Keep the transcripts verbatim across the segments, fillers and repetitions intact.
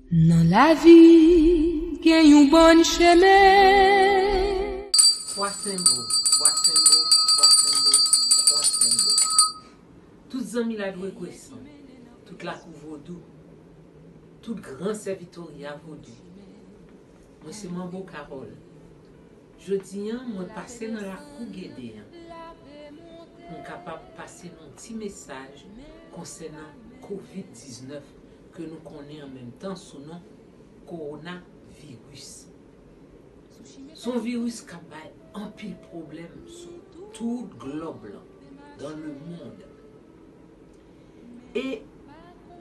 Nan lavi, gen yon bann chemen. Kwa Senbo, Kwa Senbo, Kwa Senbo, Kwa Senbo. Tout zanmi Ladwegwesan, tout lakou vodou, tout gran sèvitorya vodou. Mwen se Manbo Carole. Jodi a, mwen pase nan lakou Gede a pou m kapab pase nou ti mesaj konsènan kovid diznèf ke nou konnen an menm tan sou non kowonaviris. Se yon viris k ap bay anpil pwoblèm sou tout glòb lan, dans le monde. E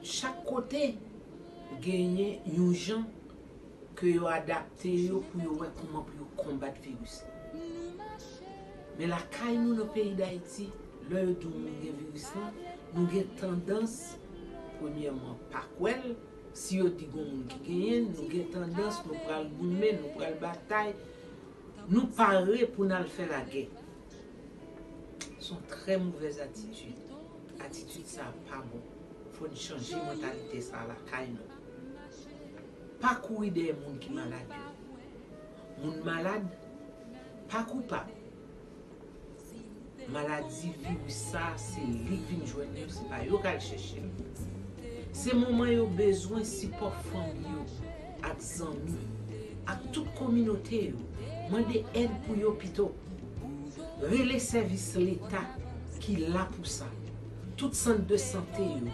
chak kote genyen yon jan ke yo adapte yo pou yo wè kòman pou yo konbat viris la. Men lakay nou nan peyi Dayiti, lè yo di w moun gen viris lan, nou gen tandans, premyèman, pa kwè l. Si yo di gon moun ki genyen l, nou gen tandans, nou pral goumen, nou pral batay, nou pare pou n al fè lagè. Se yon trè movèz atitid. Atitid sa a pa bon. Fò n chanje mantalite sa a lakay nou. Pa kouri dèyè moun ki malad yo. Moun malad pa koupab. Maladi viris sa a, se li k vin jwenn yo, se pa yo k al chèche l. Se moman yo bezwen sipò fanmi yo, ak zanmi, ak tout kominote yo. Mande èd pou yo pito. Rele sèvis Leta ki la pou sa. Tout sant de sante yo,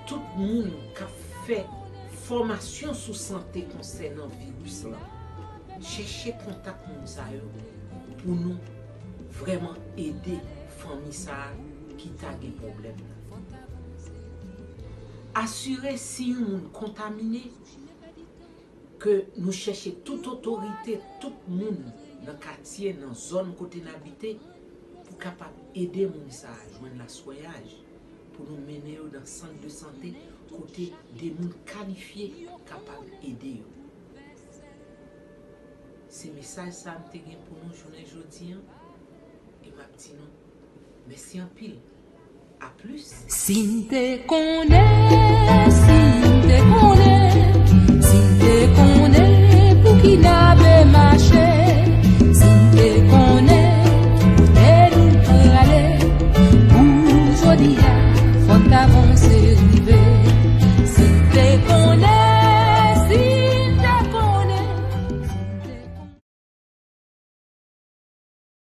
tout moun k ap fè fòmasyon sou sante konsènan viris lan. Chèche kontak moun sa yo pou nou vrèman ede fanmi sa a ki ta gen pwoblèm nan. Asire si yon moun kontamine ke nou chèche tout otorite, tout moun nan katye, nan zòn kote n abite, pou kapab ede moun sa a jwenn laswenyaj, pou nou mennen yo nan sant de sante kote de moun kalifye kapab ede yo. Se mesaj sa a m te gen pou nou jounen jodi a, e m ap di nou mèsi anpil. A plis. Si m te konnen, si m